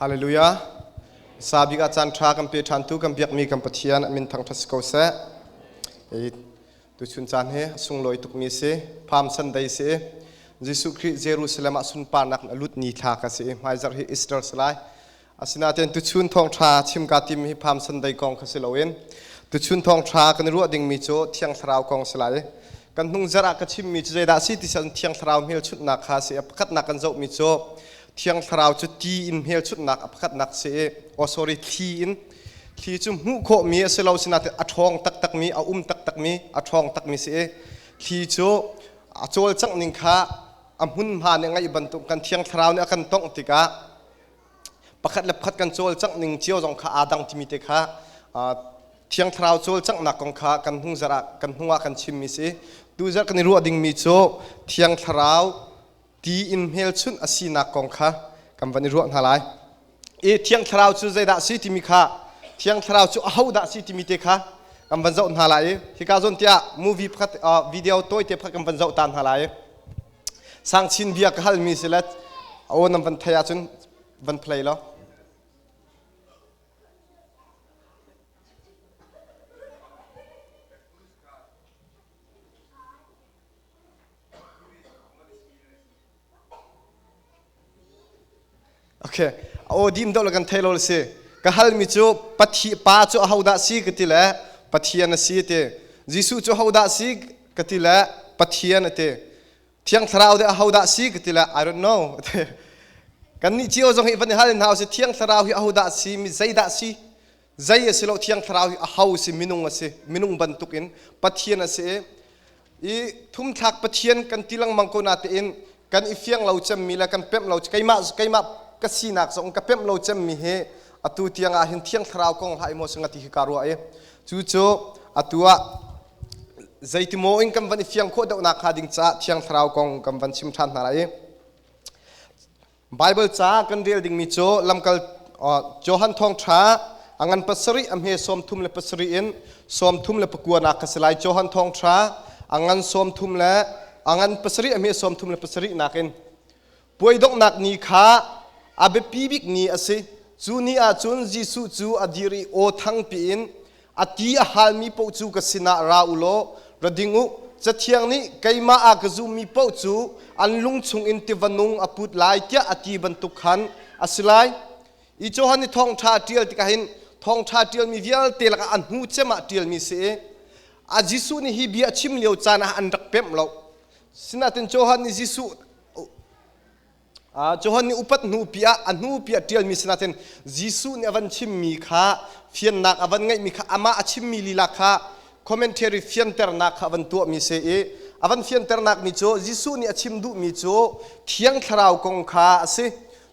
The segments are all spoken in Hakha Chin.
Hallelujah. Sa bik ah caan ṭha kan pe ṭhantu kan biakmi kan Pathian a min thangṭhat si ko seh. Tuchun caan hi a sunglawi tukmi si. Palm Sunday si. Jesuh Khrih Jerusalem ah sunparnak in a lut ni thla ka si. Hmaizarh hi Easter si lai. Asinain tuchun thawngṭha chim kaa tim hi Palm Sunday kong kha si loin tuchun thawngṭha kan i ruah dingmi cu Thiang Thlarau kong si lai. Kan hnung zarh ah ka chimmi cu zeidah a si ti cun Thiang Thlarau hmelchunhnak kha a si. A pakhatnak kan zohmi cu Thiang Thlarau cu ti in hmelchunhnak a pakhatnak si i oh sorry thli in thli cu hmuh khawhmi a si lo sinain a ṭhawng taktakmi a um taktakmi a ṭhawng takmi si i thli cu a cawlcangh ning kha a hmunhma nih a ngeih bantuk kan Thiang Thlarau nih a kan tongh tikah pakhat le pakhat kan cawlcangh ning cio zong kha aa dang timi te kha Thiang Thlarau cawlcanghnak kong kha kan hnung zarh ah kan hnung ah kan chimmi si. Tu zarh kan i ruah dingmi cu Thiang Thlarau ti in hmelchunh a sinak kong kha kan van i ruah hna lai. I Thiang Thlarau cu zeidah si timi kha Thiang Thlarau cu ahodah si timi te kha kan van zoh hna lai i hika zawn tiah movie pakhat video tawite pakhat kan van zoh ta hna lai. Sangchin bia ka halmi si le aw nan van thei ahcun van play law. Okay. Aw dim deuh le kan thei lo si. Ka halmi cu pathi pa cu ahodah si ka ti le Pathian a si ti. Jesuh cu ahodah si ka ti le Pathian a ti. Thiang Thlarau deh ahodah si ka ti le I don't know. Kan nih cio zong hi van i hal hna si Thiang Thlarau hi ahodah si mi zeidah si zei a si lo Thiang Thlarau hi aho si minung a si minung bantukin Pathian a si i thumthlak Pathian kan ti lengmang ko natein kan i fiang lo cemmi le kan pemh lo keimah keimah ka sinak zong ka pemh lo cemmi hi atu tiang ah hin Thiang Thlarau kong hlah i maw singa ti hi ka ruah i cucu atu ah zeitimaw in kan van i fiang khawh deuhnak hnga ding caah Thiang Thlarau kong kan van chim ṭhan hna lai i Bible ca kan rel dingmi cu lamkal Johan thawngṭha a ngan pasarih a hme 37 in 39 nak ka si lai. Johan thawngṭha a ngan 30 le a ngan pasarih a hme 37 nakin puai donghnak ni kha a biapi bik ni a si. Cu ni ah cun Jesuh cu a dir i aw thangpi in a ti a halmi paoh cu ka sinah ra u law ra ding u. Cathiang nih keimah a ka zummi paoh cu an lung chungin tiva nung a put lai tiah a ti bantuk khan a si lai. I Johan i thawngṭha a ṭial tikah hin thawngṭha ṭialmi vialte lakah a hnu cem ah ṭialmi si i a Jesuh nih hi bia a chim lio caan ah an rak pemh lo. Sinain Johan nih Jesuh Johan nih upat hnupi ah a hnupi ah ṭialmi sinain Jesuh nih a van chimmi kha fiannak a van ngeihmi kha amah a chimmi lila kha commentary fianternak kha a van tuahmi si i a van fianternak mi cu Jesuh nih a chim duhmi cu Thiang Thlarau kong kha a si.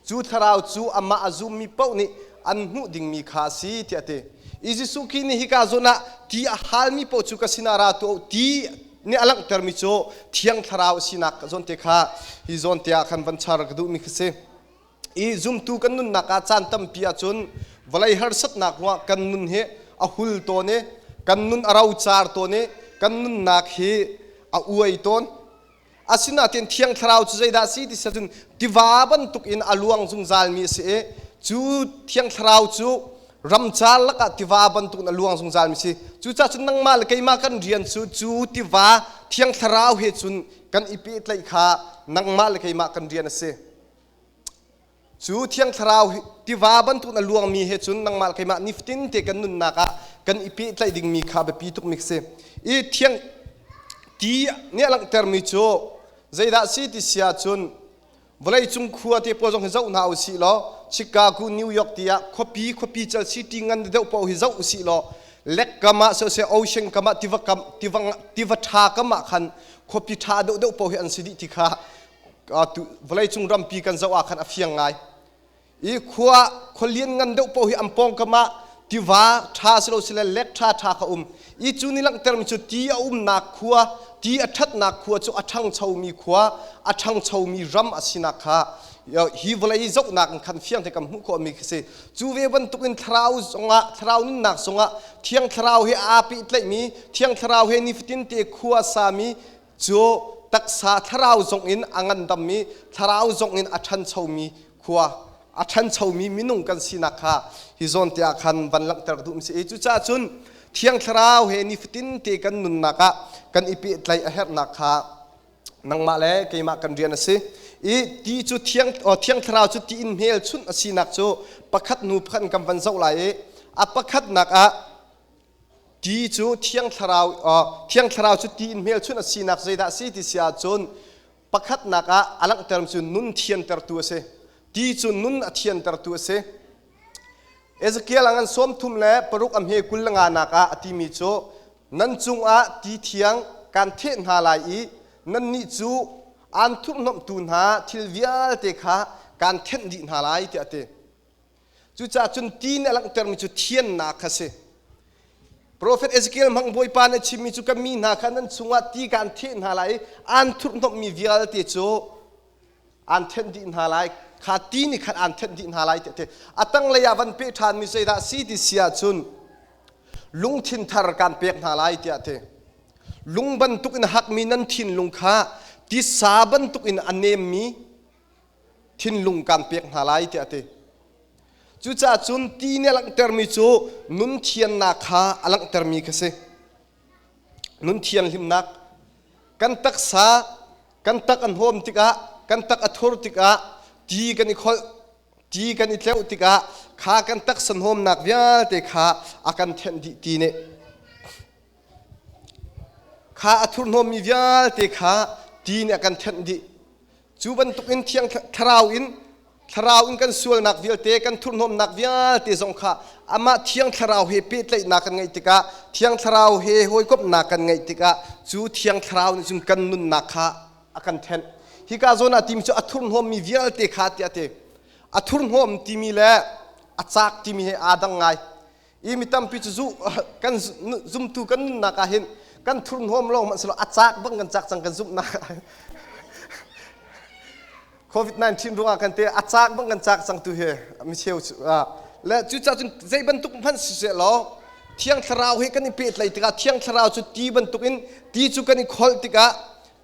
Cu Thlarau cu amah a zummi paoh nih an hmuh dingmi kha a si tiah a ti. I Jesuh Khrih nih hika zawn ah ti a halmi paoh cu ka sinah ra tuah u ti nih a langhtermi cu Thiang Thlarau sinak zawnte kha hi zawnte ah khan van char ka duhmi kha si. I zumtu kan nunnak ah caan tampi ahcun vawlei harsatnak ruangah kan nun hi a hul tawn i kan nun a rocar tawn i kan nunnak hi a uai tawn. Asinain Thiang Thlarau cu zeidah a si ti cun tiva bantuk in a luang zungzalmi a si i cu Thiang Thlarau cu ramcar lakah tiva bantuk in a luang zungzalmi a si. Cucaah cun nangmah le keimah kan rian cu cu tiva Thiang Thlarau he cun kan i pehtlaih kha nangmah le keimah kan rian a si. Cu Thiang Thlarau tiva bantuk in a luangmi he cun nangmah le keimah nifatin te kan nunnak ah kan i pehtlaih dingmi kha biapi tukmi a si. I thiang ti nih a langhtermi cu zeidah si ti si ahcun vawleicung khua te pawl zong hi zoh hna u sih law Chicago, New York ti ah khuapi khuapi cal city ngan deuh paoh hi zoh u sih law lek kam ah siseh ocean kam ah tiva kam tiva tiva ṭha kam ah khan khuapi ṭha deuh deuh paoh hi an si dih ti kha vawleicung rampi kan zoh ah khan a fiang ngai. I khua khualian ngan deuh paoh hi an pawngkam ah tiva ṭha si lo sile lek ṭha ṭha kha um. I cu ni langhtermi cu ti a umnak khua, ti a ṭhatnak khua cu a ṭhangchomi khua, a ṭhangchomi ram a sinak kha hi vawlei zohnak in khan fiang te kan hmuh khawhmi khi si. Cu ve bantukin thlarau zongah, thlarau nunnak zongah Thiang Thlarau he aa pehtlaihmi, Thiang Thlarau he nifatin te khua sami cu taksa thlarau zongin a ngandammi thlarau zongin a ṭhanchomi khua a ṭhanchomi minung kan sinak kha hi zawn te ah khan van langhter ka duhmi si i cucaah cun Thiang Thlarau he nifatin te kan nunnak ah kan i pehtlaih a herhnak kha nangmah le keimah kan rian a si. I ti cu thiang thiang thlarau cu ti in hmelchunh a sinak cu pakhat hnu pakhat in kan van zoh lai i a pakhatnak ah ti cu thiang thlarau thiang thlarau cu ti in hmelchunh a sinak zeidah a si ti si ahcun pakhatnak ah a langhter cu nun thiantertu a si. Ti cu nun a thiantertu a si. Ezekiel a ngan 36 a hme 25 nak ah a timi cu nan cungah ti thiang kan theh hna lai i nannih cu aan thurhhnawmhtu hna thil vialte kha kaan thenh dih hna lai tiah a ti. Cucaah cun ti nih a langhtermi cu thiannak kha si. Profet Ezekiel hmang Bawipa nih a chimmi cu ka mi hna kha nan chungah ti kaan theh hna lai i aan thurhhnawmhmi vialte cu aan thenh dih hna lai kha ti nih khan aan thenh dih hna lai tiah ti. A tanglei ah van peh ṭhanmi zeidah si ti si ahcun lungthin thar kan pek hna lai tiah ti. Lung bantuk in hakmi nan thinlung kha tisa bantuk in a nemmi thinlung kan pek hna lai tiah a ti. Cucaah cun ti nih a langhtermi cu nun thiannak kha a langhtermi kha si. Nun thianhlimnak kan taksa kan tak an hawm tikah kan tak a thur tikah ti kan i kholh ti kan i tleuh tikah kha kan taksa hnawmnak vialte kha a kan thenh dih ti nih Kha a thurhnawmmi vialte kha ti nih a kan thenh dih. Cu bantukin Thiang Thlarau in Thlarau in kan sualnak vialte, kan thurhnawmnak vialte zong kha amah Thiang Thlarau he pehtlaihnak kan ngeih tikah, Thiang Thlarau he hawikomhnak kan ngeih tikah, cu Thiang Thlarau nih cun kan nunnak kha a kan thenh. Hika zawn ah timi cu a thurhnawmmi vialte kha tiah a ti. A thurhnawm timi le a cak timi he aa dang ngai. I mi tampi cu zu kan zumtu kan nunnak ah hin kan thurhnawm lawng hmanh silo a cak bang kan cak cang kan zumhnak COVID-19 ruangah kan te a cak bang kan cak cang tu hi mi cheu cu le cucaah cun zei bantuk hmanh siseh law thiang thlarau he kan i pehtlaih tikah thiang thlarau cu ti bantukin ti cu kan i kholh tikah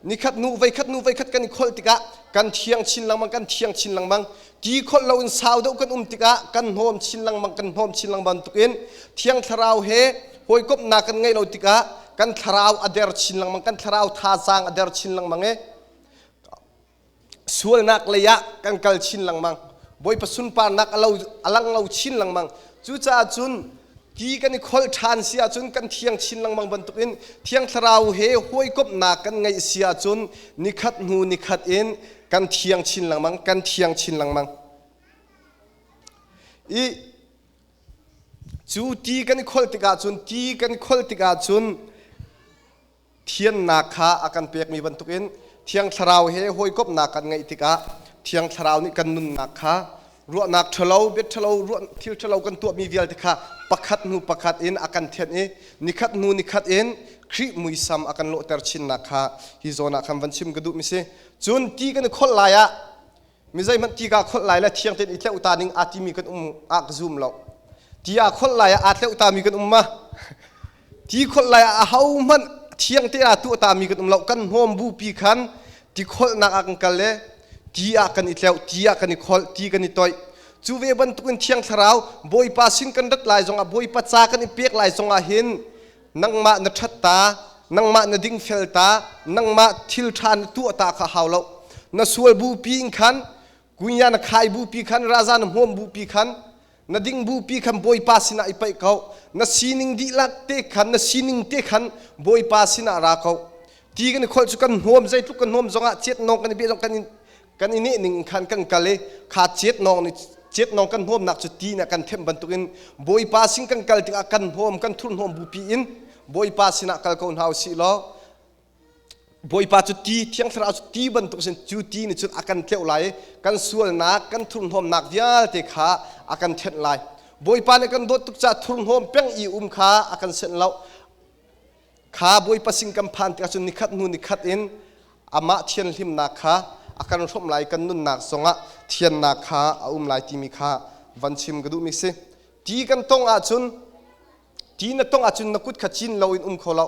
Nikhat hnu voikhat hnu voikhat kan i kholh tikah kan thiang chin lengmang kan thiang chin lengmang. Ti kholh loin sau deuh kan um tikah kan hnawm chin lengmang kan hnawm chin lengmang bantukin Thiang Thlarau he hawikomhnak kan ngeih lo tikah kan thlarau a der chin lengmang kan thlarau thazaang a der chin lengmang i sualnak lei ah kan kal chin lengmang. Bawipa sunparnak a, lo, a lang lo chin lengmang. Cucaah cun ti kan i kholh ṭhan si ahcun kan thiang chin lengmang bantukin Thiang Thlarau he hawikomhnak kan ngeih si ahcun nikhat hnu nikhat in kan thiang chin lengmang kan thiang chin lengmang. I cu ti kan i kholh tikah cun ti kan i kholh tikah cun thiannak kha a kan pekmi bantukin Thiang Thlarau he hawikomhnak kan ngeih tikah Thiang Thlarau nih kan nunnak kha ruahnak ṭhalo, bia ṭhalo, thil ṭhalo kan tuahmi vialte kha pakhat hnu pakhat in a kan thianh i nikhat hnu nikhat in Khrih muisam a kan lawhter chinnak kha hi zawn ah khan van chim ka duhmi si. Cun ti kan i kholh lai ah Mi zeihmanh ti kaa kholh lai le thiang tein i tleuh ta ning aa timi kan um ah ka zum lo. Ti aa kholh lai ah aa tleuh tami kan um ma? Ti kholh lai ah ahohmanh thiang te aa tuah tami kan um lo. Kan hnawm bupi khan ti kholhnak ah kan kal le ti ah kan i tleuh, ti ah kan i kholh, ti kan i toih. Cu ve bantukin Thiang Thlarau Bawipa sin kan rat lai zongah Bawipa ca kan i pek lai zongah hin nangmah na ṭhat ta nangmah na dingfel ta nangmah thil ṭha na tuah ta kha hau lo na sual bupi in khan kunya na khai bupi khan raza na hmuam bupi khan na ding bupi khan bawipa sinah i paih ko na sining dihlak te khan na sining te khan bawipa sinah ra ko ti kan i kholh cu kan hnuam zeitluk kan hnuam zongah chiat nawng kan i beh zong kan kan i neh ning khan kan kal i kha cet nawng nih cet nawng kan hnawmnak cu ti nih kan themh bantukin Bawipa sin kan kal tikah kan hnawm kan thurhnawm bupi in Bawipa sinah kal ko hna usih law Bawipa cu ti Thiang Thlarau cu ti bantuk sin cu ti nih cun a kan tleuh lai i kan sualnak kan thurhnawmnak vialte kha a kan thenh lai Bawipa nih kan dawt tuk caah thurhnawm peng i um kha a kan senh lo Kha Bawipa sin kan phan tikah cun nikhat hnu nikhat in amah thianhlimnak kha a kan hrawmh lai kan nunnak zongah thiannak kha a um lai timi kha van chim ka duhmi si. Ti kan tong ahcun ti na tong ahcun na kut kha cin loin um kho lo.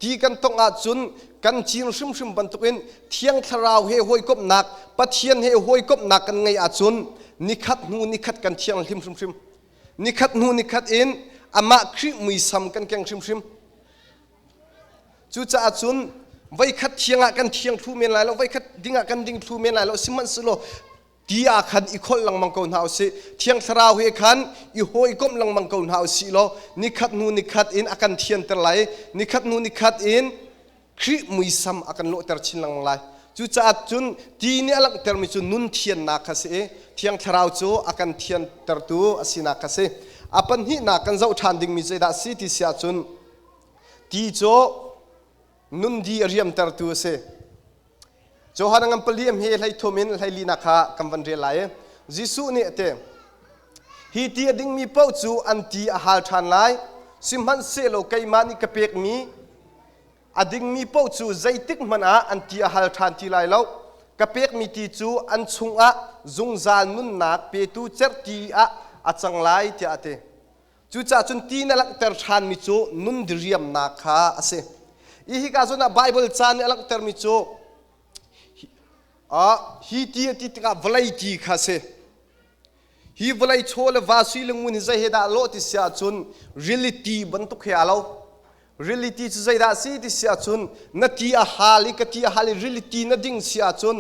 Ti kan tong ahcun kan cin hrimhrim bantukin Thiang Thlarau he hawikomhnak Pathian he hawikomhnak kan ngeih ahcun Nikhat hnu nikhat kan thianghlim hrimhrim. Nikhat hnu nikhat in amah Khrih muisam kan keng hrimhrim. Cucaah cun voikhat thiang ah kan thiang thlu men lai lo, voikhat ding ah kan ding thlu men lai lo, sihmanhsehlaw ti ah khan i kholh lengmang ko hna usih. Thiang Thlarau he khan i hawikomh lengmang ko hna usih law nikhat hnu nikhat in a kan thianter lai. Nikhat hnu nikhat in Khrih muisam a kan lawhter chin lengmang lai. Cucaah cun ti nih a langhtermi cu nun thiannak kha si i Thiang Thlarau cu a kan thiantertu a sinak kha si. A pahnihnak kan zoh ṭhan dingmi zeidah a si ti si ahcun ti cu nun di a riamtertu a si. Johan ngan pali am hi 13 in 14 kha kan van rel lai. Jesuh nih a ti, Hi ti a dingmi paoh cu an ti a hal ṭhan lai, sihmanhsehlaw keimah nih ka pekmi A dingmi paoh cu zeitik hmanh ah an ti a hal ṭhan ti lai lo. Ka pekmi ti cu an chungah zungzal nunnak petu cerhti ah a cang lai tiah a ti. Cucaah cun ti na langhter ṭhanmi cu nun diriamnak kha a si. I hika zawn ah Baibal ca nih a langhtermi cu hi ti a ti tikah vawlei ti kha a si. Hi vawlei chaw le va sui le ngun hi zei he dah lawh ti si ahcun rili ti bantuk he aa lo. Rili ti cu zeidah a si ti si ahcun na ti a hal i ka ti a hal i rili ti na ding si ahcun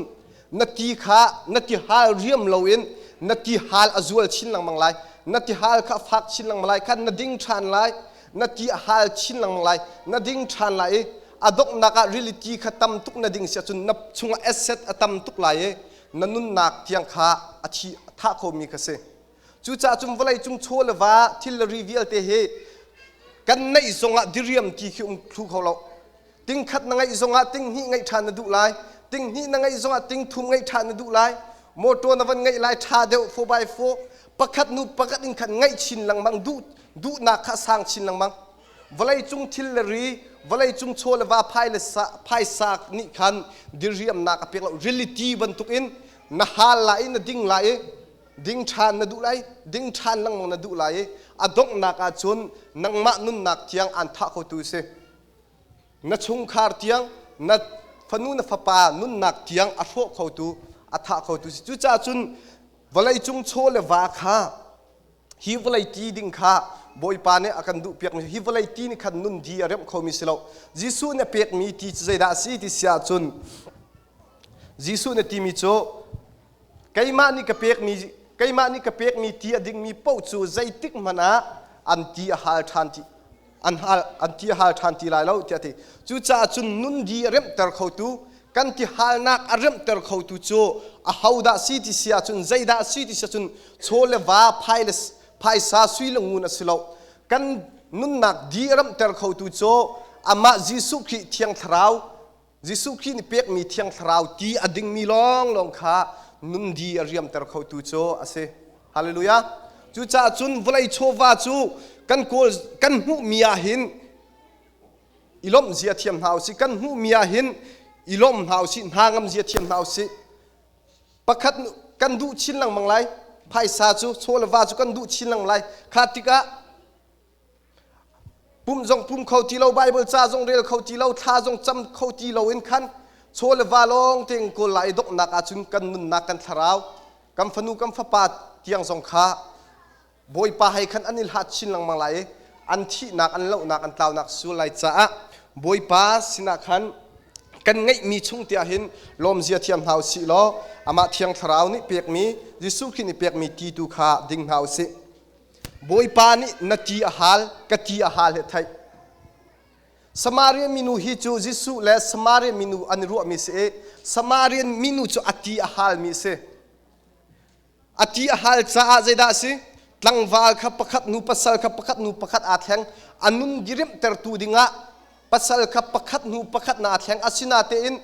na ti kha na ti hal riam loin na ti hal a zual chin lengmang lai. Na ti hal kha a fak chin lengmang lai khan na ding ṭhan lai. Na ti a hal chin lengmang lai. Na ding ṭhan lai i a donghnak ah rili ti kha tam tuk na ding si ahcun na chungah acid a tam tuk lai i na nunnak tiang kha a thi thah khomi kha si. Cucaah cun vawlei cung chaw le va thil le ri vialte hi kan neih zongah diriam ti khi um thlu kho lo. Ting khat na ngeih zongah ting hnih ngeih ṭhan na duh lai. Ting hnih na ngeih zongah ting thum ngeih ṭhan na duh lai. Motor na van ngeih lai ṭha deuh 4x4 pakhat nu pakhat in khan ngeih chin lengmang duh duhnak kha sang chin lengmang. Vawleicung thil le ri, vawleicung chaw le va phai le sa, phaisa nih khan diriamnak a pek lo. Rili ti bantukin na hal lai i na ding lai i ding ṭhan na duh lai, ding ṭhan lengmang na duh lai i a donghnak ah cun nangmah nunnak tiang aan thah khotu si. Na chungkhar tiang, na fanu na fapa nunnak tiang a hrawh khotu, a thah khotu si. Cucaah cun vawleicung chaw le va kha Hi vawlei ti ding kha Bawipa nih a kan duhpiakmi hi vawlei ti nih khan nun di a remh khomi si lo. Jesuh nih a pekmi ti cu zeidah a si ti si ahcun Jesuh nih timi cu keimah nih ka pekmi keimah nih ka pekmi ti a dingmi paoh cu zeitik hmanh ah an ti a hal ṭhan ti an hal an ti a hal ṭhan ti lai lo tiah a ti. Cucaah cun nun di a remhter khotu kan ti halnak a remhter khotu cu ahodah si ti si ahcun zeidah si ti si ahcun chaw le va phai le phaisa sui le ngun a si lo. Kan nunnak di a remhter khotu cu amah Jesuh Khrih Thiang Thlarau Jesuh Khrih nih pekmi Thiang Thlarau ti a dingmi lawnglawng kha nun di a riamter khotu cu a si. Hallelujah. Cucaah cun vawlei chawva cu kan kawl kan hmuhmi ah hin i lawmh zia thiam hna usih. Kan hmuhmi ah hin i lawm hna usih, hna ngam zia thiam hna usih. Pakhat kan duh chin lengmang lai. Phaisa cu chaw le va cu kan duh chin lengmang lai. Kha tikah Pumh zong pum kho ti lo, Bible ca zong rel kho ti lo, thla zong cam kho ti lo in khan chaw le va lawng tein kawl lai i donghnak ahcun kan nunnak kan thlarau, kan fanu kan fapa tiang zong kha Bawipa hei khan an i hlat chin lengmang lai i an thihnak, an lohnak, an tlaunak sual lai caah Bawipa sinah khan kan ngeihmi chung te ah hin lawmzia thiam hna usih law amah Thiang Thlarau nih pekmi Jesuh Khrih nih pekmi ti tu kha ding hna usih. Bawipa nih na ti a hal, ka ti a hal he theih. Samaria minu hi cu Jesuh le Samaria minu an i ruahmi si i Samarian minu cu a ti a halmi a si. A ti a hal caah zeidah a si? Tlangval kha pakhat nu pasal kha pakhat nu pakhat aa thleng. A nun diriamhtertu dingah pasal kha pakhat hnu pakhat na aa thleng. Asinatein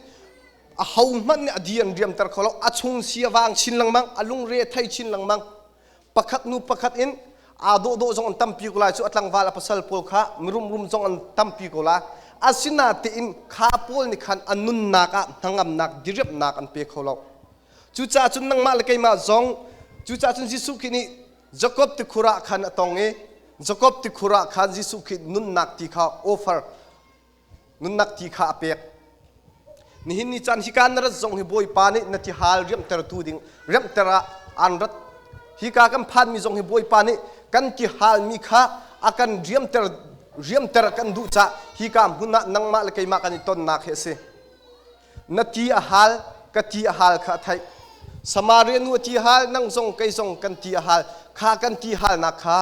ahohmanh nih a di an riamter kho lo. A chung si a vang chin lengmang, a lungre a thei chin lengmang. Pakhat nu pakhat in aa dawhdawh zong an tampi ko lai cu a tlangval a pasal pawl kha mirum rum zong an tampi ko lai. Asinatein kha pawl nih khan a nunnak ah hnangamnak diriamhnak an pe kho lo. Cucaah cun nangmah le keimah zong cucaah cun Jesuh Khrih nih Jakob tikhur ah khan a tong i Jakob tikhur ah khan Jesuh Khrih nunnak ti kha offer nunnak ti kha a pek. Nihin ni caan hika na rat zong hi Bawipa nih na tihal riamhtertu ding riamhter ah aan rat. Hika kan phanmi zong hi Bawipa nih kan ti halmi kha a kan riamter riamter kan duh cah hika hmun ah nangmah le keimah kan i tonnak hi a si. Na ti a hal, ka ti a hal kha a theih. Samaria nu a ti hal, nang zong kei zong kan ti a hal. Kha kan ti halnak kha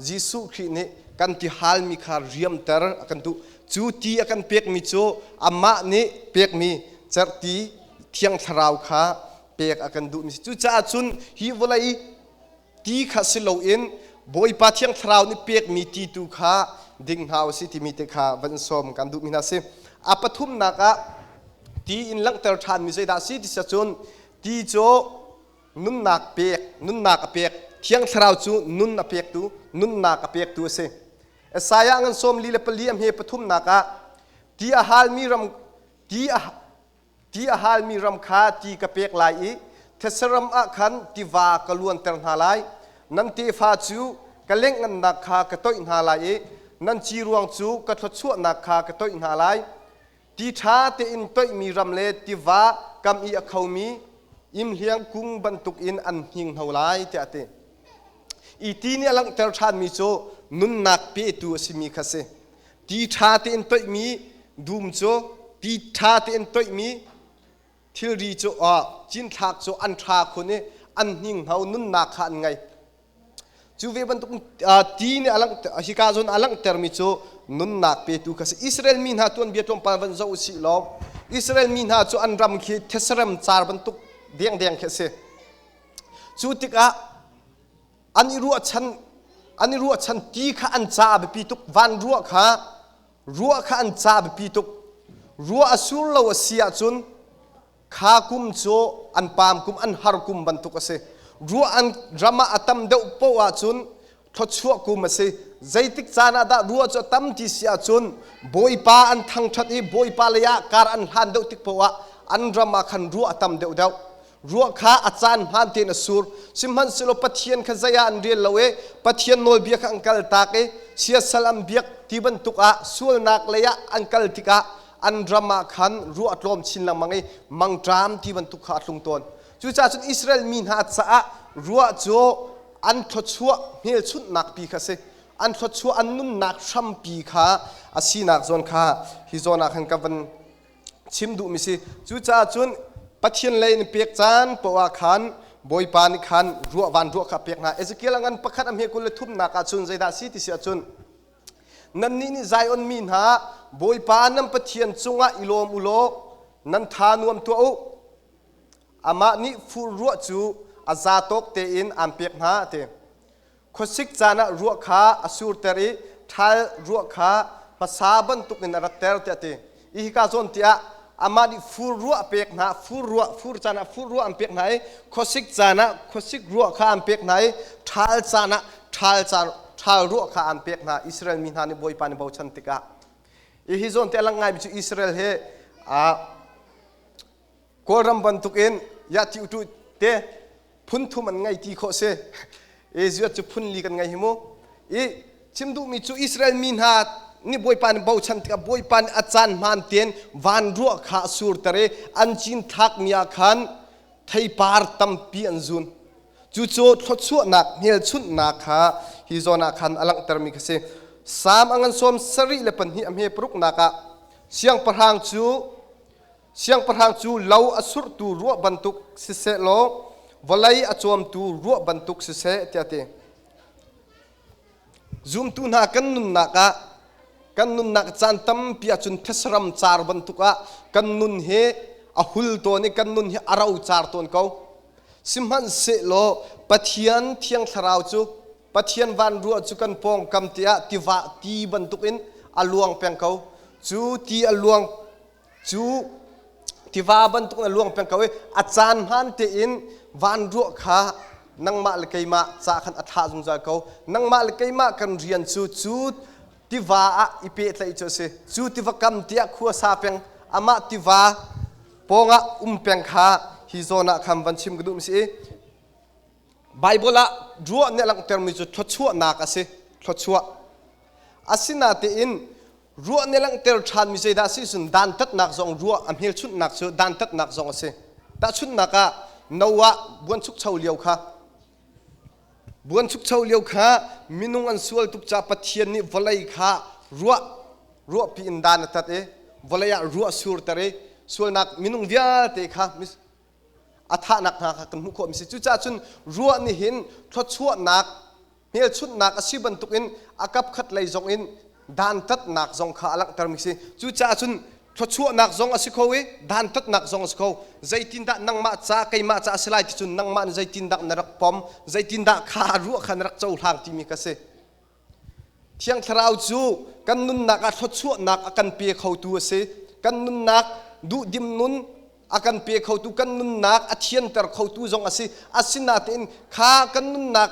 Jesuh Khrih nih kan ti halmi kha riamter a kan duh. Cu ti a kan pekmi cu amah nih pekmi cerhti Thiang Thlarau kha pek a kan duhmi si. Cucaah cun hi vawlei ti kha si loin Bawipa Thiang Thlarau nih pekmi ti tu kha ding hna u si timi te kha van sawm kan duhmi hna si. A pathumnak ah ti in langhter ṭhanmi zeidah a si ti cun ti cu nunnak pek, nunnak a pek. Thiang Thlarau cu nun a pektu, nunnak a pektu a si. Isaiah ngan sawm li le pali a hme pathumnak ah ti a halmi ram ti a Ti a halmi ram kha ti ka pek lai i thetse ram ah khan tiva ka luanter hna lai. Nan tefa cu ka lengngannak kha ka toih hna lai i nan ciruang cu ka thluachuahnak kha ka toih hna lai. Ti ṭha tein toihmi ram le tiva kam i a khomi imhliang kung bantukin an hninghno lai, tiah a ti. I ti nih a langhter ṭhanmi cu nunnak petu a simi kha a si. Ti ṭha tein toihmi dum cu ti ṭha tein toihmi thilri cu cinthlak cu an ṭha khun i an hninghno nunnak kha an ngei. Cu ve bantuk ti nih a langhter hika zawn a langhtermi cu nunnak petu kha si. Israel mi hna tuanbia tlawmpal van zoh usih law Israel mi hna cu an ram khi thesarem car bantuk dengdeng khi a si. Cu tikah an i ruahchan an i ruahchan ti kha an ca a biapi tuk van ruah kha ruah kha an ca a biapi tuk ruah a sur lo a si ahcun kha kum cu an paam kum an har kum bantuk a si ruah an ram ah a tam deuh poh ahcun thluachuah kum a si zeitik caan ah dah ruah cu a tam ti si ahcun bawipa an thangṭhat i bawipa lei ah kar an hlan deuh tik poh ah an ram ah khan ruah a tam deuh deuh Ruah kha a caan hmaan tein a sur. Sihmanhsehlaw Pathian kha zei ah an rel lo i Pathian nawlbia kha an kaltak i siasal an biak ti bantuk ah sualnak lei ah an kal tikah an ram ah khan ruah a tlawm chin lengmang i mangṭam ti bantuk kha a tlung tawn. Cucaah cun Israel mi hna caah ruah cu an thluachuah hmelchunhnak pi kha a si. An thluachuah an nunnak hrampi kha a sinak zawn kha hi zawn ah khan ka van chim duhmi si. Cucaah cun Pathian lei in pek caan poah ah khan Bawipa nih khan ruah van ruah kha a pek hna. Ezekiel a ngan pakhat a hme 23 nak ah cun zeidah si ti si ahcun nannih nih Zion mi hna Bawipa nan Pathian cungah i lawm u law nan tha nuam tuah u. Amah nih fur ruah cu a za tawk tein aan pek hna a ti. Khuasik caan ah ruah kha a surter i ṭhal ruah kha hmasa bantukin a ratter tiah a ti. I hika zawn tiah amah nih fur ruah a pek hna, fur ruah, fur caan ah fur ruah an pek hna i khuasik caan ah khuasik ruah kha an pek hna i ṭhal caan ah ṭhal caan ṭhal ruah kha an pek hna. Israel mi hna nih Bawipa nih bochan tikah. I hi zawn te a lang ngaimi cu Israel hi Kawlram bantukin yah ti utu te phun thum an ngei ti khawh si. Israel cu phun li kan ngei hi mu. I chim duhmi cu Israel mi hna nih Bawipa nih bochan tikah Bawipa nih a caan hmaan tein van ruah kha a surter i an cin thlakmi ah khan theipar tampi an zun. Cucu thluachuahnak hmelchunhnak kha hi zawn ah khan a langhtermi kha si. Salm a ngan 72 a hme paruknak ah siangpahrang cu Siangpahrang cu lo a surhtu ruah bantuk siseh law vawlei a cawmtu ruah bantuk siseh tiah a ti. Zumtu hna kan nunnak ah kan nunnak caan tampi ahcun thesram car bantuk ah kan nun hi a hul tawn i kan nun hi a ro car tawn ko. Sihmanhsehlaw Pathian Thiang Thlarau cu Pathian van ruah cu kan pawngkam tiah tiva ti bantukin a luang peng ko. Cu ti a luang Cu tiva bantuk in a luang peng ko i a caan hmaan tein van ruah kha nangmah le keimah ca khan a thlah zungzal ko. Nangmah le keimah kan rian cu cu tiva ah i pehtlaih cu a si. Cu tiva kam tiah khua sa peng amah tiva pawngah um peng kha hi zawn ah khan van chim ka duh mi si i Baibal ah ruah nih a langhtermi cu thluachuahnak a si. Thluachuah. Asinatein Ruah nih langhter ṭhanmi zeidah a si cun dantatnak zong ruah a hmelchunhnak cu dantatnak zong a si. Tahchunhnak ah Noah buanchukcho lio kha. Buanchukcho lio kha minung an sual tuk caah Pathian nih vawlei kha ruah ruahpi in dan a tat i vawlei ah ruah surter i sualnak minung vialte kha a thahnak hna kha kan hmuh khawhmi si. Cucaah cun ruah nih hin thluachuahnak hmelchunhnak a si bantukin a kapkhat lei zong in dantatnak zong kha a langhtermi si. Cucaah cun thluachuahnak zong a si kho i dantatnak zong a si kho. Zeitindah nangmah ca keimah ca a si lai ti cun nangmah nih zeitindah na rak pom, zeitindah kha ruah kha na rak cohlang timi kha si. Thiang Thlarau cu kan nunnak ah thluachuahnak a kan pe khotu a si. Kan nunnak duhdim nun a kan pe khotu, kan nunnak a thianter khotu zong a si. Asinain kha kan nunnak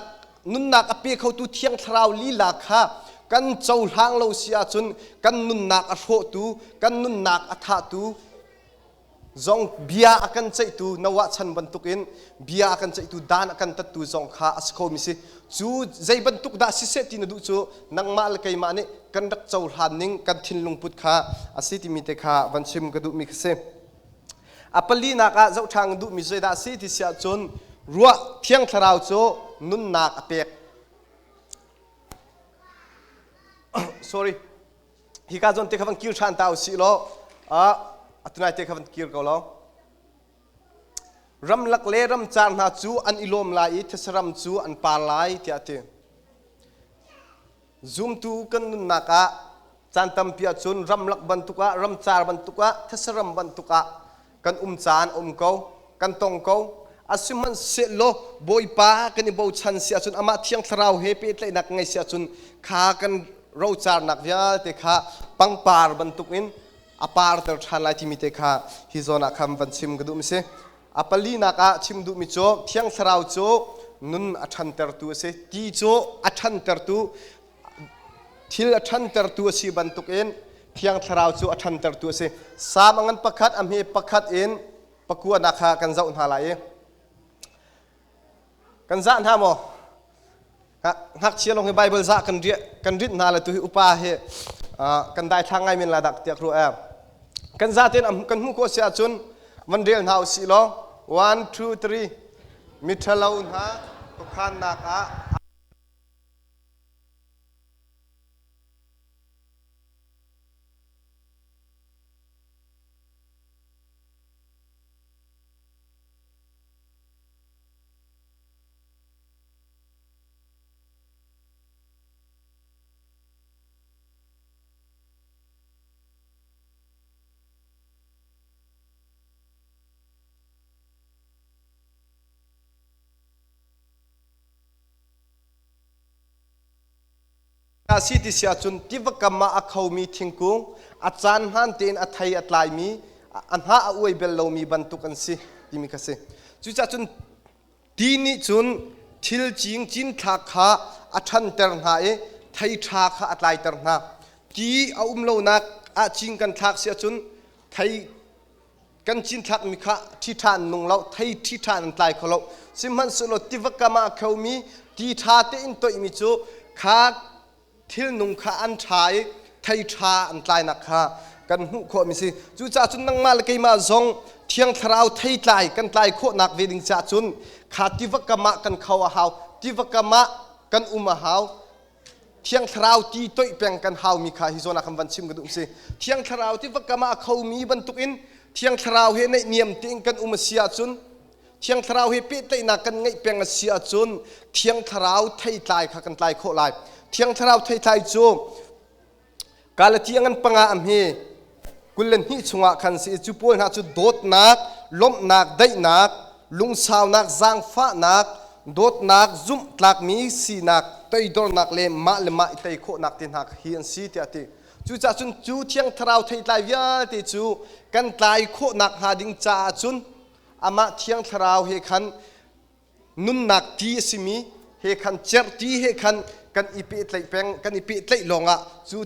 nunnak a pe khotu Thiang Thlarau lila kha kan cohlang lo si ahcun kan nunnak a hrawhtu, kan nunnak a thahtu, zong bia a kan ceihtu Noah chan bantukin bia a kan ceihtu dan a kan tattu zong kha a si khomi si. Cu zei bantuk dah siseh ti na duh cu nangmah le keimah nih kan rak cohlan ning kan thinlung put kha a si timi te kha van chim ka duhmi kha si. A palinak ah zohṭha duhmi zeidah a si ti si ahcun ruah Thiang Thlarau cu nunnak a pek. Sorry. Hika zawn te kha van kir ṭhan ta usih law atunai te kha van kir ko law. Ramlak le ramcar hna cu an i lawm lai i thesaram cu an par lai tiah a ti. Zumtu kan nunnak ah caan tampi ahcun ramlak bantuk ah ramcar bantuk ah thesaram bantuk ah kan um caan a um ko kan tong ko. Asihmanhsehlaw Bawipa kan i bochan si ahcun amah Thiang Thlarau he pehtlaihnak ngei si ahcun kha kan rocarnak vialte kha pangpar bantukin a parter ṭhan lai timi te kha hi zawn ah khan van chim ka duhmi si. A palinak ah chim duhmi cu Thiang Thlarau cu nun a ṭhantertu a si. Ti cu a ṭhantertu thil a ṭhantertu a si bantukin Thiang Thlarau cu a ṭhantertu a si. Salm a ngan pakhat a hme pakhat in pakuanak kha kan zoh hna lai i kan zah hna maw? Ngakchia lawng hi Bible zah kan riah kan rinh hna le tu hi upa hi kan daithlang ngai men la dak tiah ruah. Kan za tein kan hmuh khawh si ahcun van rel hna usih law 1 2 3 miṭhalo hna khuakhannak ah A si ti si ahcun tiva kam ah a khomi thingkung, a caan hmaan tein a thei a tlaimi, a hnah a uai bel lomi bantuk an si timi kha si. Cucaah cun ti nih cun thil cing cinthlak kha a ṭhanter hna i thei ṭha kha a tlaiter hna. Ti a um lonak ah cing kan thlak si ahcun thei kan cinthlakmi kha ṭhiṭha an nung lo, thei ṭhiṭha an tlai kho lo. Sihmanhsehlaw tiva kam ah a khomi ti ṭha tein toihmi cu kha thilnung kha an ṭha i thei ṭha an tlainak kha kan hmuh khawhmi si. Cucaah cun nangmah le keimah zong Thiang Thlarau theitlai kan tlai khawhnak ve ding caah cun kha tiva kam ah kan kho a hau, tiva kam ah kan um a hau. Thiang Thlarau ti toih peng kan haumi kha hi zawn ah kan van chim ka duh si. Thiang Thlarau ti va kam ah a khomi bantukin Thiang Thlarau he naihniam tein kan um a si ahcun Thiang Thlarau he pehtlaihnak kan ngeih peng a si ahcun Thiang Thlarau theitlai kha kan tlai khawh lai. Thiang Thlarau theitlai cu Galati a ngan panga a hme 22 chungah khan si cu pawl hna cu dawtnak, lawmhnak, daihnak, lungsaunak, zaangfahnak, dawtnak, zumhtlakmi sinak, toidornak le mah le mah i tei khawhnak te hna hi an si tiah a ti. Cucaah cun cu Thiang Thlarau theitlai vialte cu kan tlai khawhnak hnga ding caah cun amah Thiang Thlarau he khan nunnak ti a simi he khan cerhti he khan kan i pehtlaih peng kan i pehtlaih lawngah cu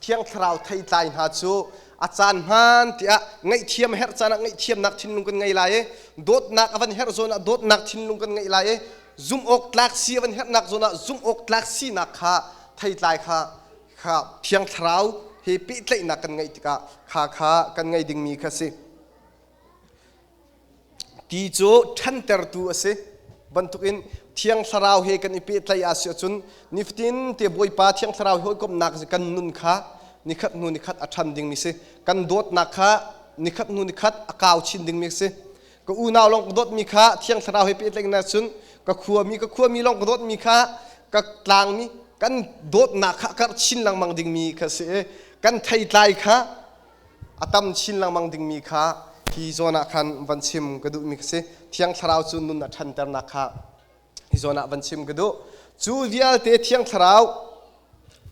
thiang thlarau theitlai hna cu a caan hmaan tiah ngaihthiam herh caan ah ngaihthiamnak thinlung kan ngei lai i dawtnak a van herh zawn ah dawtnak thinlung kan ngei lai i zumh awk tlak si a van herhnak zawn ah zumh awk tlak sinak kha theitlai kha kha thiang thlarau he pehtlaihnak kan ngeih tikah kha kha kan ngei dingmi kha si. Ti cu ṭhantertu a si. Bantukin Thiang Thlarau he kan i pehtlaih ah si ahcun nifatin te Bawipa Thiang Thlarau he hawikomhnak kan nun kha nikhat hnu nikhat a ṭhan dingmi si. Kan dawtnak kha nikhat hnu nikhat a kau chin dingmi si. Ka unau lawng ka dawtmi kha Thiang Thlarau he pehtlaihnak cun ka khuami ka khuami lawng ka dawtmi kha ka tlangmi kan dawtnak kha a karh chin lengmang dingmi kha si i kan theitlai kha a tam chin lengmang dingmi kha hi zawn ah khan van chim ka duhmi ka si. Thiang Thlarau cu nun a ṭhanternak kha hi zawn ah van chim ka duh. Cu vialte Thiang Thlarau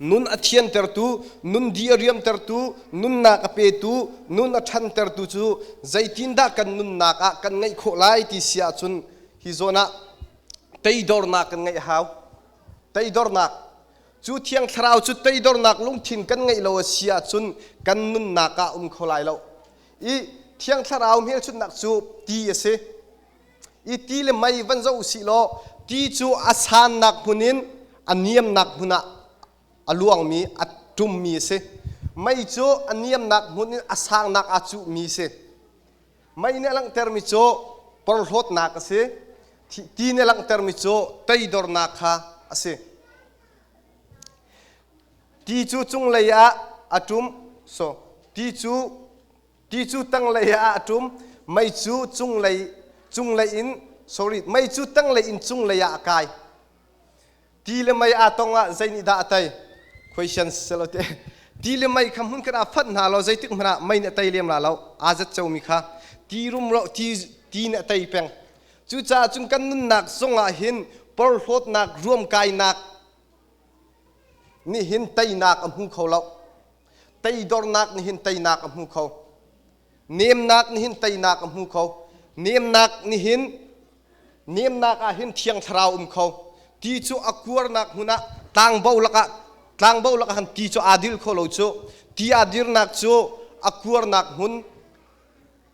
nun a thiantertu, nun di a riamtertu, nunnak a petu, nun a ṭhantertu cu zeitindah kan nunnak ah kan ngeih khawh lai ti si ahcun hi zawn ah teidornak kan ngeih a hau. Teidornak Cu Thiang Thlarau cu teidornak lungthin kan ngeih lo a si ahcun kan nunnak ah um kho lai lo. I Thiang Thlarau hmelchunhnak cu ti a si. I ti le mei van zoh usih law ti cu a sannak hmun in a niamnak hmun ah a luangmi, a ṭummi a si. Mei cu a niamnak hmun in a sangnak aa cuhmi a si. Mei nih a langhtermi cu porhlawtnak a si. Ti nih a langhtermi cu teidornak kha a si. Ti cu cunglei ah a ṭum. So, ti cu ti cu tanglei ah a ṭum. Mei cu cunglei cunglei in sorry mei cu tanglei in cunglei ah a kai. Ti le mei aa tong ah zei nih dah a tei? Question selo te. Ti le mei kha hmun khat ah fat hna law zeitik hmanh ah mei nih a tei lem la lo. Aa zat comi kha ti rumro ti ti nih a tei peng. Cucaah cun kan nunnak zong ah hin porhlawtnak ruamkainak nih hin teinak a hmu kho lo. Teidornak nih hin teinak a hmu kho. Nemnak nih hin teinak a hmu kho. Nemnak nih hin Nemnak ah hin Thiang Thlarau um kho. Ti cu a kuarnak hmun ah tlangbo lakah tlangbo lakah khan ti cu aa dil kho lo cu. Ti aa dirnak cu a kuarnak hmun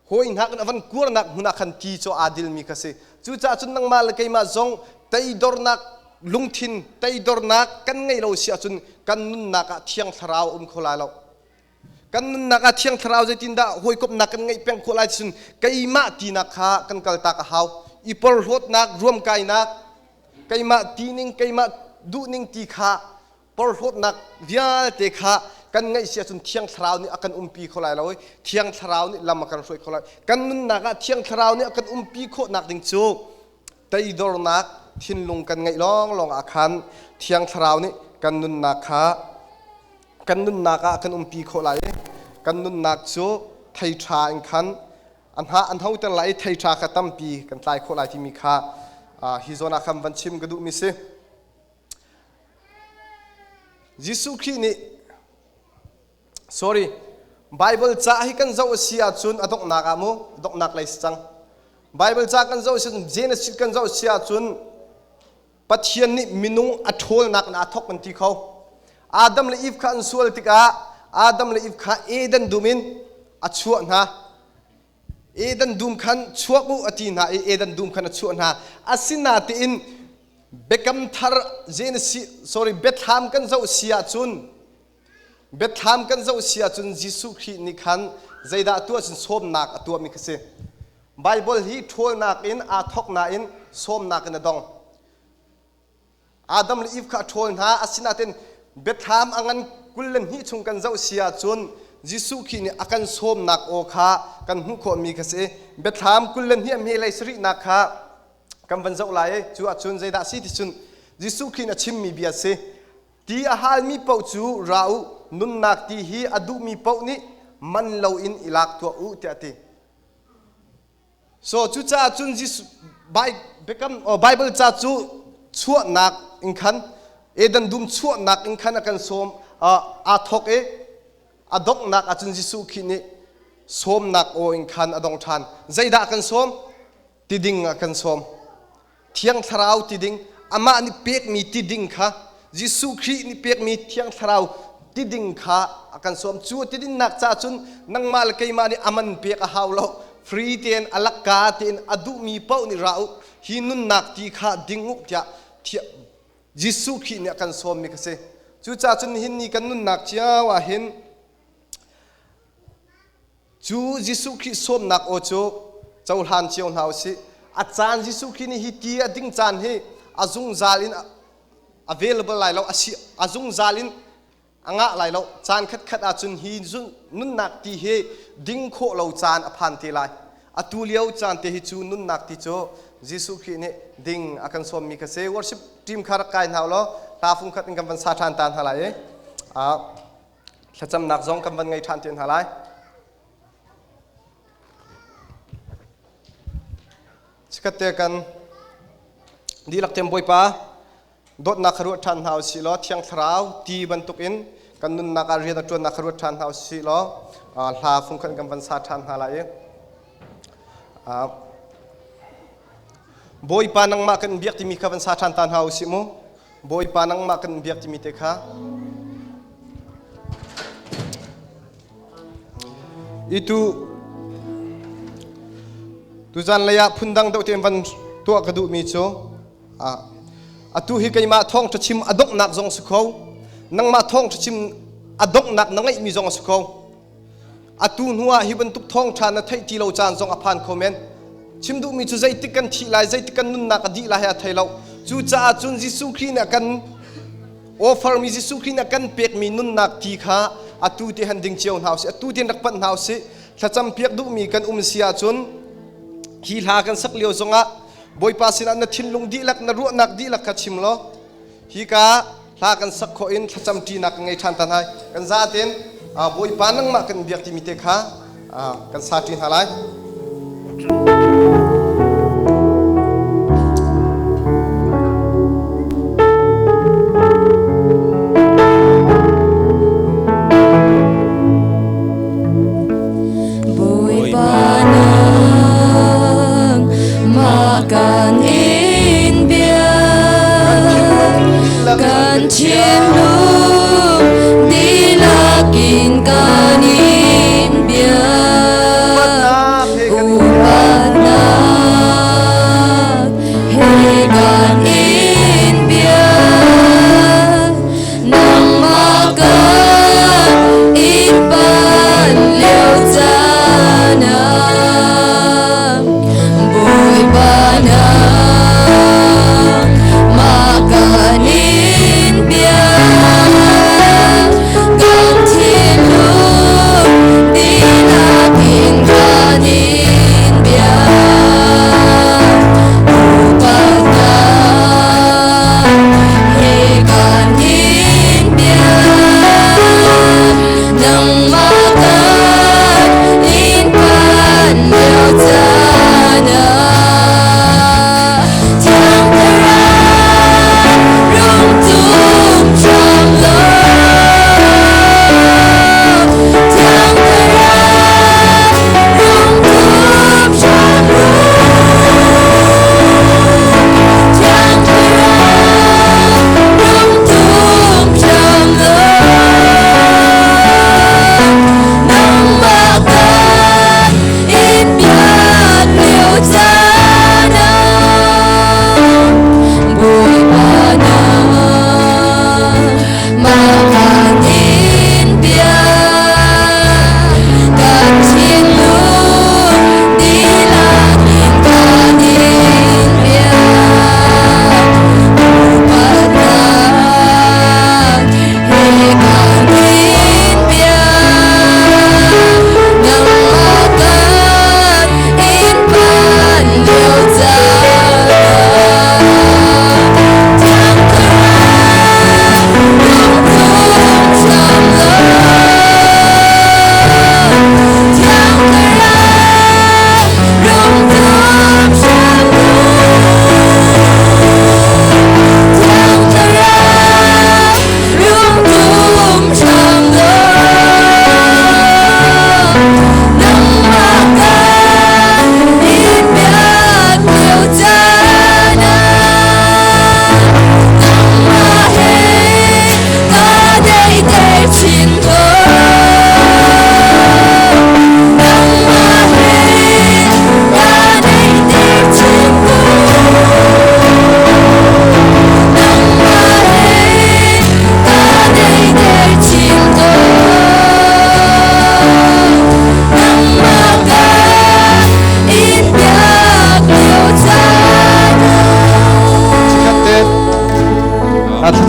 hawi hna in a van kuarnak hmun ah khan ti cu aa dilmi kha si. Cucaah cun nangmah le keimah zong teidornak lungthin teidornak kan ngeih lo si ahcun kan nunnak ah Thiang Thlarau um kho lai lo. Kan nunnak ah Thiang Thlarau zeitindah hawikomhnak kan ngeih peng khawh lai cun keimah tinak kha kan kaltak a hau. I porhlawtnak, ruamkainak, keimah tining, keimah duhning ti kha porhlawtnak vialte kha kan ngeih si ahcun Thiang Thlarau nih a kan umpi kho lai lo i Thiang Thlarau nih lam a kan hruai kho lai. Kan nunnak ah Thiang Thlarau nih a kan umpi khawhnak ding cu teidornak thinlung kan ngeih lawnglawng ah khan Thiang Thlarau nih kan nunnak kha kan nunnak ah kan umpi khawh lai i kan nunnak cu thei ṭha in khan an ha an hoter lai i thei ṭha kha tampi kan tlai khawh lai timi kha hi zawn ah khan van chim ka duhmi si. Jesuh Khrih nih sorry Bible ca hi kan zoh a si ahcun a donghnak ah mu donghnak lei si cang Bible ca kan zoh si Genesis kan zoh si ahcun Pathian nih minung a ṭhawlnak in aa thawk kan ti kho. Adam le Eve kha an sual tikah Adam le Eve kha Eden dum in a chuah hna. Eden dum khan chuak u a ti hna i Eden dum khan a chuah hna. Asinain Biakam thar Genesis sorry Biathlam kan zoh si ahcun Biathlam kan zoh si ahcun Jesuh Khrih nih khan zeidah tuah cun sawmnak a tuahmi kha si. Baibal hi ṭhawlnak in aa thawk nain sawmnak in a dong. Adam le Eve kha a ṭhawl hna asinain biathlam a ngan 22 chung kan zoh si ahcun Jesuh Khrih nih a kan sawmnak aw kha kan hmuh khawhmi kha si. Biathlam 22 a hme lei sarihnak kha kan van zoh lai i cu ahcun zeidah a si ti cun Jesuh Khrih nih a chimmi bia a si. Ti a halmi paoh cu ra u, nunnak ti hi a duhmi paoh nih man loin i lak tuah u tiah a ti. So cucaah cun Jesuh Bible ca cu chuahnak in khan Eden dum chuahnak in khan a kan sawm aa thawk i a donghnak ahcun Jesuh Khrih nih sawmnak aw in khan a dong ṭhan. Zeidah a kan sawm? Ti ding a kan sawm. Thiang Thlarau ti ding, amah nih pekmi ti ding kha, Jesuh Khrih nih pekmi Thiang Thlarau ti ding kha a kan sawm. Cu ti dinnak caah cun nangmah le keimah nih a man pek a hau lo. Free tein a lakka tein a duhmi paoh nih ra u, hi nunnak ti kha ding u tiah Jesuh Khrih nih a kan sawmmi kha si. Cucaah cun nihin ni kan nunnak cio ah hin Cu Jesuh Khrih sawmnak aw cu cohlan cio hna u sih. A caan Jesuh Khrih nih hi ti a ding caan hi a zungzal in available lai lo, a zungzal in a ngah lai lo. Caan khatkhat ahcun hi nunnak ti hi ding khawh lo caan a phan te lai. Atu lio caan te hi cu nunnak ti cu Jesuh Khrih nih ding a kan sawmmi kha si. Worship team kha rak kai hna law hla fung khat in kan van sa ṭhan ta hna lai i thlacamnak zong kan van ngei ṭhan te hna lai. Chikkhat te kan dihlak tein Bawipa dawtnak kha ruat ṭhan hna u sih law Thiang Thlarau ti bantukin kan nunnak ah rian a ṭuannak kha ruat ṭhan hna u sih law hla fungkhat kan van sa ṭhan hna lai i Bawipa nangmah kan biak timi kha van sa ṭhan ta hna u sih mu. Bawipa nangmah kan biak timi te kha itu tuzan lei ah phundang deuh tein van tuah ka duhmi cu atu hi keimah thawngṭha chim a donghnak zong si kho nangmah thawngṭha chim a donghnak na ngeihmi zong a si kho Atu hnuah hi bantuk thawngṭha na theih ti lo caan zong a phan kho men. Chim duhmi cu zeitik kan thih lai, zeitik kan nunnak a dih lai a thei lo. Cucaah cun Jesuh Khrih nih a kan offermi Jesuh Khrih nih a kan pekmi nunnak ti kha atu te han ding cio hna usih, atu te rak panh hna usih. Thlacam piak duhmi kan um si ahcun hi hla kan sak lio zongah Bawipa sinah na thinlung dihlak, na ruahnak dihlak kha chim law hika hla kan sak khawh in thlacam ṭinak kan ngei ṭhan ta hna. Kan zaten Bawipa nangmah kan biak timi te kha kan sa ṭi hna lai. Bawipa nangmah kan in biak kan thinlung dihlak in kan in biak. Upatnak.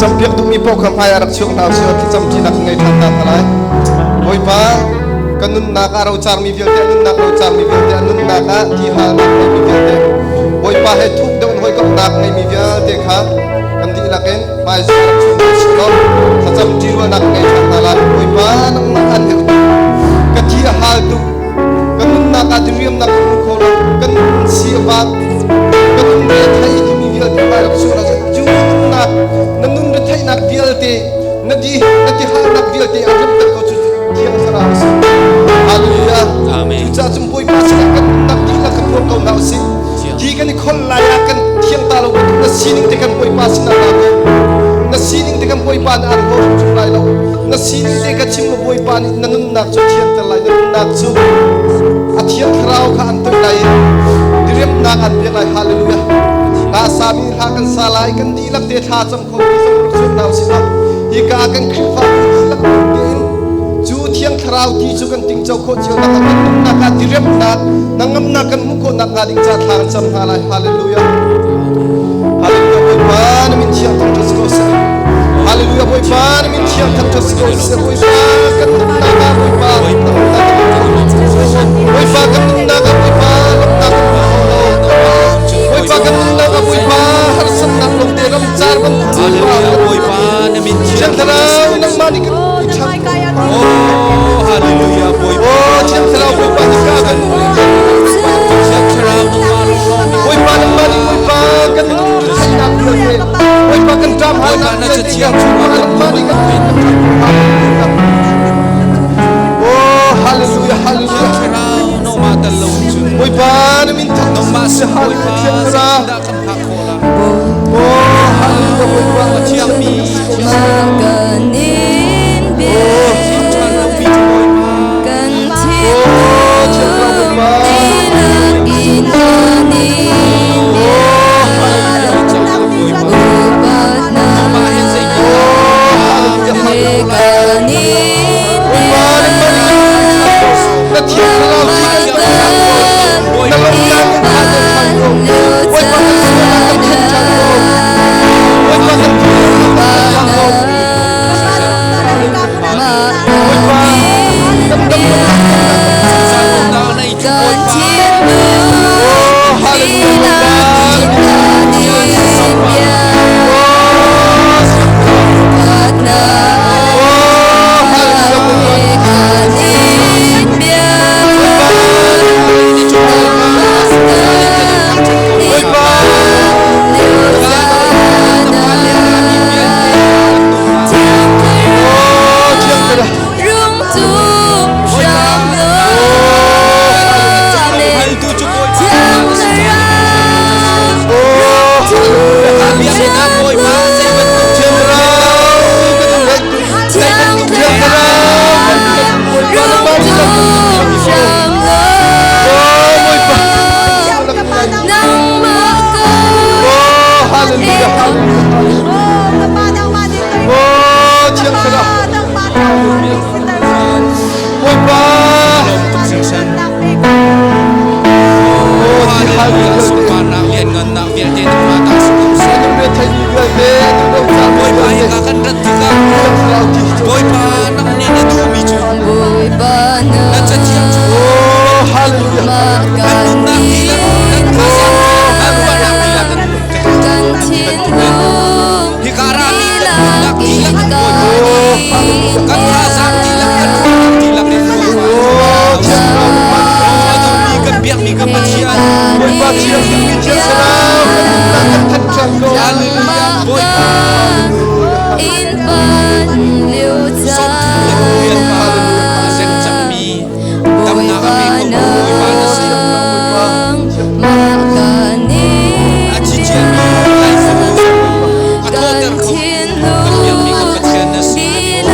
Thlacampiak duhmi paoh kha hmai ah rak chuak hna usih law thlacam ṭinak ngei ṭhan ta hna lai. Bawipa, kan nunnak ah rocarmi vialte, a nunnak rocarmi vialte, a nunnak ah tihalnak ngeimi vialte, Bawipa he thuk deuh in hawikomhnak ngeimi vialte kha kan dihlak in hmai rak chuak hna usih law thlacam ṭi ruahnak ngei ṭhan hna lai. Bawipa, nangmah an herh tuk. Ka thi a hal tuk. Kan nunnak ah diriamnak kan hmu kho lo. Kan nun si a vang. Kan nun re a thei timi vialte hmai rak chuak hna usih. Cu nunnak, na nun retheihnak vialte, na di na tihalnak vialte a remter ko cu Thiang Thlarau a si. Hallelujah. Amen. Cucaah cun Bawipa sinah kan nunnak dihlak kan phuan ko hna usih. Ti kan i khol lai ah kan thiang ta lo bantuk na sining te kan Bawipa sinah ra ko. Na sining te kan Bawipa nih aan hlaw hrimhrim lai lo. Na sining te ka chim lo Bawipa nih na nunnak cu thianter lai. Na nunnak cu a Thiang Thlarau kha an toih lai i diriamnak an pek lai. Hallelujah. Hla sami hla kan sa lai kan dihlak te thla cam kho mi zong rak chuak hna usih law hika ah kan Khrihfabu dihlak tein cu Thiang Thlarau ti cu kan tingco khawh cio nak kan nunnak ah diriamnak hnangamnak kan hmuh khawh nak hnga ding ca thla kan cam hna lai. Hallelujah. Hallelujah. Bawipa na min thiang thangṭhat si ko seh. Hallelujah. Bawipa na min thiang thangṭhat si ko seh. Bawipa kan nunnak ah Bawipa Bawipa kan nunnak ah Bawipa lawmhnak kan hmu kho lo. Bawipa kan nunnak ah Bawipa harsatnak lawngte ramcar bantuk Hallelujah Bawipa na min Thiang Thlarau nangmah nih kan i Oh hallelujah Bawipa Oh Thiang Thlarau Bawipa hika kan Thiang Thlarau nangmah lawnglawng Bawipa nangmah nih Bawipa kan nun retheihnak vialte Bawipa kan ṭam halnak vialte kan nangmah nih kan Oh hallelujah hallelujah Thlarau nangmah tel lo cun Bawipa na min thang nangmah sin Hallelujah Bawipa Thiang Thlarau zeitindah kan phak khawh lai Oh hallelujah Bawipa Thiangmi Makanin ṭhan lomi cu Bawipa Kan Oh Thiang Thlarau Bawipa thinlung dilakin kanin Bawipa nangmah he zeitindah Oh hallelujah Kanin Bawipa nangmah nih na Thiang Thlarau ti kan na lawmnak kan phan ko Bawipa kan sualnak kan then ṭhan ko Bawipa kan thilnak kan ṭhan ko Bawipa kan dam Salmon nei cu Kan Bawipa thinlung Oh hallelujah dilakin Oh hallelujah Bawipa Bawipa Oh Thiang Thlarau Haltu cu Bawipa Oh biakinn Bawipa zei bantuk Thiang Thlarau kan in ngaih tuk Thiang Thlarau kan Bawipa nangmah nih kan Oh Bawipa Oh hallelujah Oh Thiang Thlarau Bawipa Oh ti hal Hallelujah vialte sunparnak lianngannak vialte nangmah ta si ko seh Anung retheihmi vialte anung rocarmi Bawipa vialte hika kan rat tikah Thiang Thlarau ti cu Bawipa nang nih na duhmi cu na cathiang cu Oh hallelujah kan nunnak dihlak kan thazaang dihlak kan ruahnak dihlak kan Kan thinlung hika rami kan nunnak dihlak kan Bawipa kan thazaang dihlak kan ruahnak dihlak in Bawipa Oh Thiang Thlarau a duhmi kan biakmi kan Pathian Bawipa Thiang mi Thiang Thlarau kan nunnak kan thanh ṭhan ko Hallelujah Bawipa in pan liu 30 pa a zeng cangmi damnak a pe kho Bawipa na si a thi ciami laifung a thawter kho kan biakmi kan Pathian na si Oh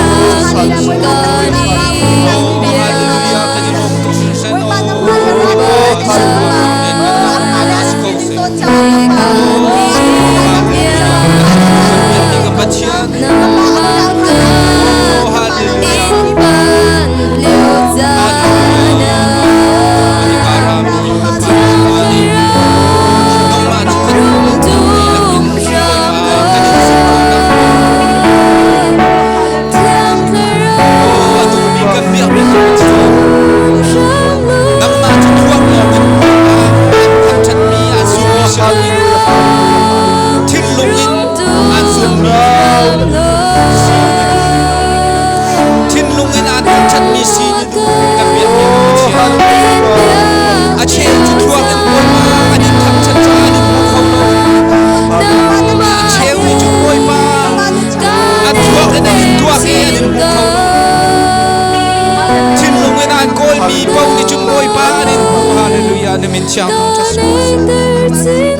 hallelujah kan i lawm tuk hringhran oh min thiang thangṭhat si ko seh.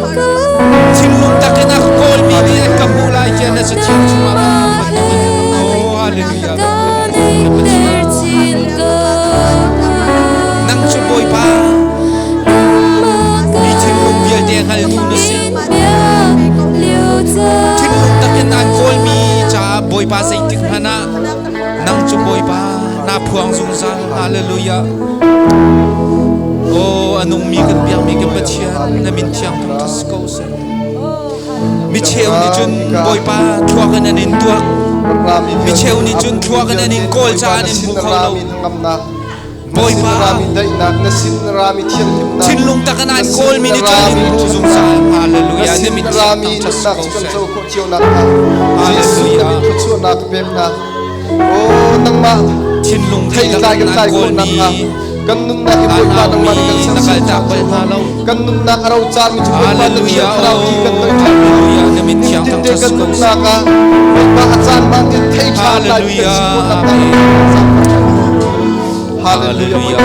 Thinlung takin a ka kawlmi nih an ka hmuh lai tiah na cathiang chungah bantukin Oh, hallelujah. Nang cu Bawipa, mi thinlung vialte hngaltu na si. Thinlung takin an kawlmi caah Bawipa zeitik hmanh ah nang cu Bawipa naa phuang zungzal. Hallelujah. Oh, a nungmi kan biakmi kan Pathian, na min thiang thangṭhat si ko seh. Mi cheu nih cun Bawipa thluak in an in tuak. Mi cheu nih cun thluak in an in kawl caah an in hmu kho lo. Bawipa, thinlung tak in an kawlmi nih cun an in hmu zungzal. Hallelujah. Na min thiang thangṭhat si ko seh. Hallelujah. Thinlung dihlak in an kawlmi Kan nunnak hi Bawipa nangmah nih kan na kaltak bal hna lo. Kan nunnak a rocar mi cu Bawipa na Hallelujah. thiang thlarau ti kan toih ṭhan. Hallelujah. Na min thiang Nitin te thangṭhat kan si ko seh. nunnak ah Bawipa a caan hmaan tein thei ṭha lai mi kan si Hallelujah. khawh nakhnga Amen. Hallelujah. Hallelujah.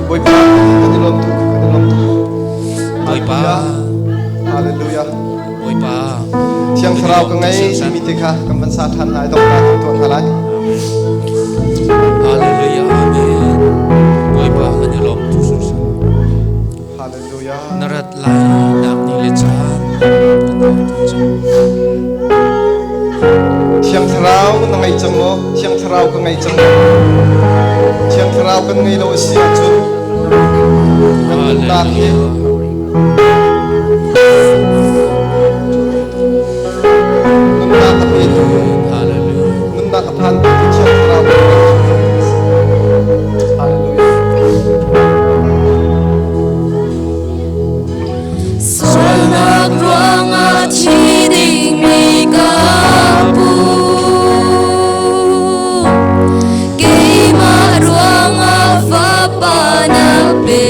Bawipa kan i lawm tuk kan i lawm tuk. Bawipa. Hallelujah. Bawipa. Thiang Thlarau ka ngei timi te kha kan van sa ṭhan hna i donghnak kan tuah hna lai. Hallelujah. Amen. Bawipa kan i lawm tuk hringhran. Hallelujah. Na rat lai nak ni le caan kan hngak tuk cang. Thiang Thlarau na ngei cang maw? Thiang Thlarau ka ngei cang maw? Thiang Thlarau kan ngei lo a si ahcun kan nunnak hi Nunnak a petu, nunnak a phantu Thiang Thlarau Hallelujah. Sualnak ruangah thi dingmi ka pu. Keimah ruangah fapa na pe.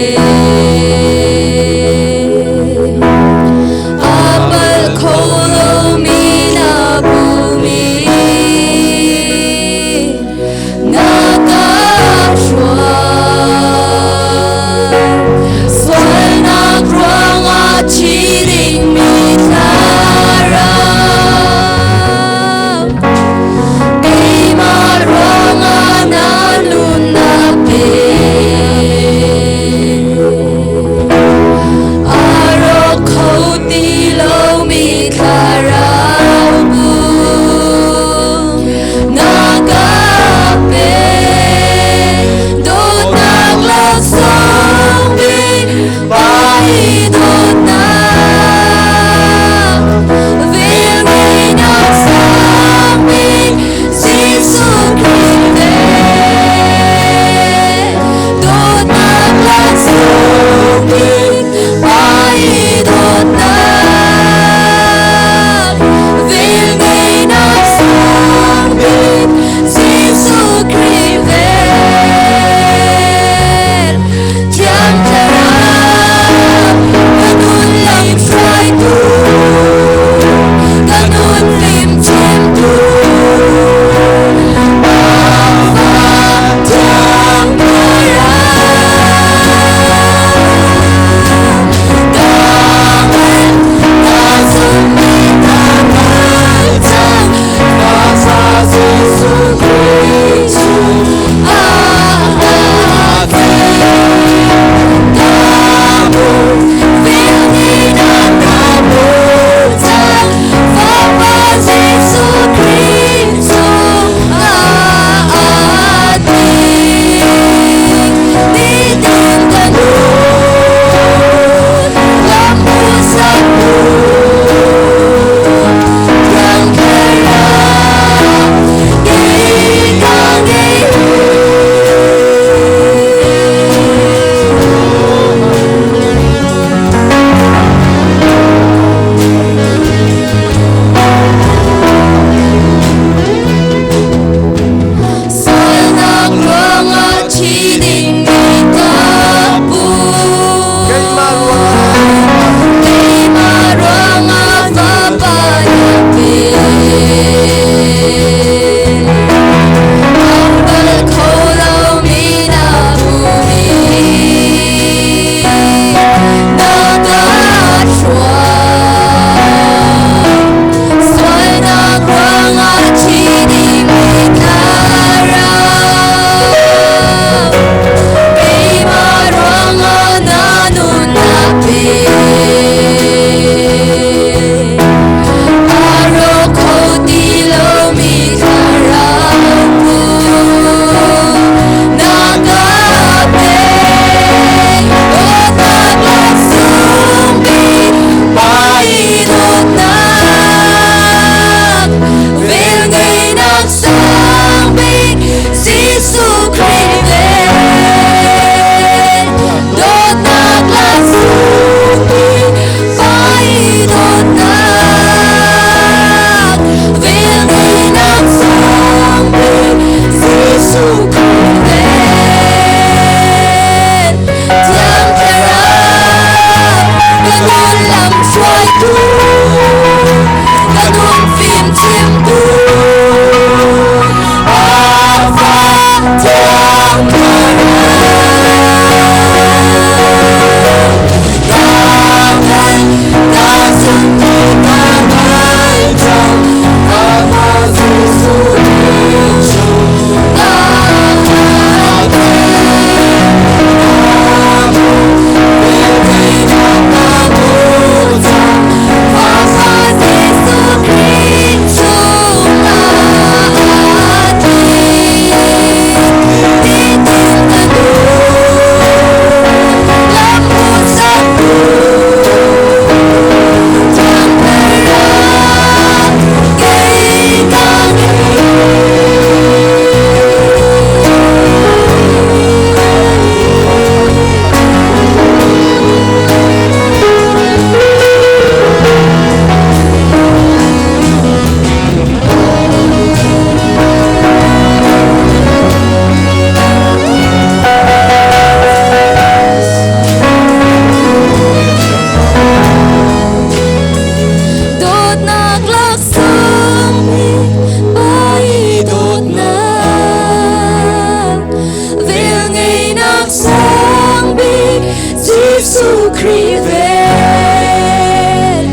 Jesuh Khrih vel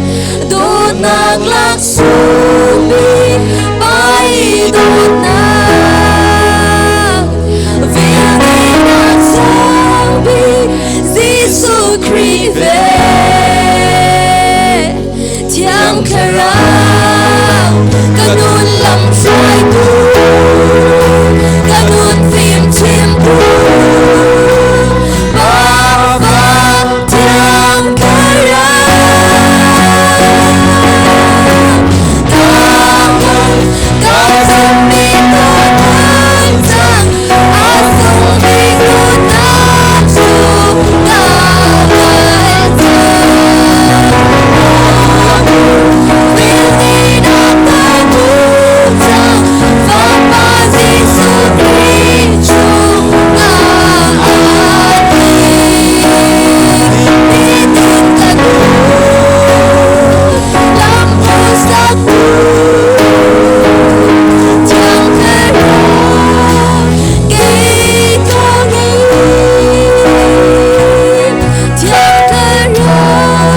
dawtnak laksawng bik pai dawtnak vel ngeihnak sang bik Jesuh Khrih vel Thiang Thlarau ka nun lam hruaitu ka nun fimchimtu Bapa Thiang Thlarau ka hmun ka zummi dawtnak cang a sungmi dawtnak cu ka hngalh cang.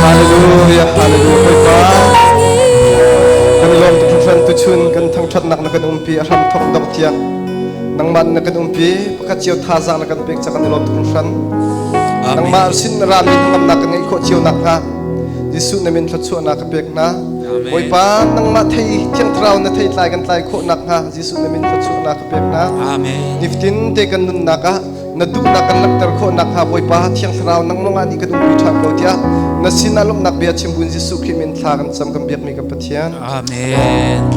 Hallelujah, hallelujah. Bawipa, kan i lawm tuk hringhran tuchun kan thangṭhatnak na kan umpi a hram thok dok tiang nangmah na kan umpi pakhat cio thazaang na kan pek ca kan i lawm tuk hringhran. Nangmah sin na rami hnangamnak kan ngeih khawh cio nakhnga Jesuh na min thluachuahnak ka pek hna. Bawipa nangmah thei thiang thlarau na thei tlai kan tlai khawh nakhnga Jesuh na min thluachuahnak ka pek hna. Nifatin te kan nunnak ah na duhnak kan langhter khawh nakhnga Bawipa Thiang Thlarau nangmah nih kan umpi ṭhan ko tiah na sinah lawmhnak bia chim buin Jesuh Khrih min thla kan cam kan biakmi kan Pathian. Amen.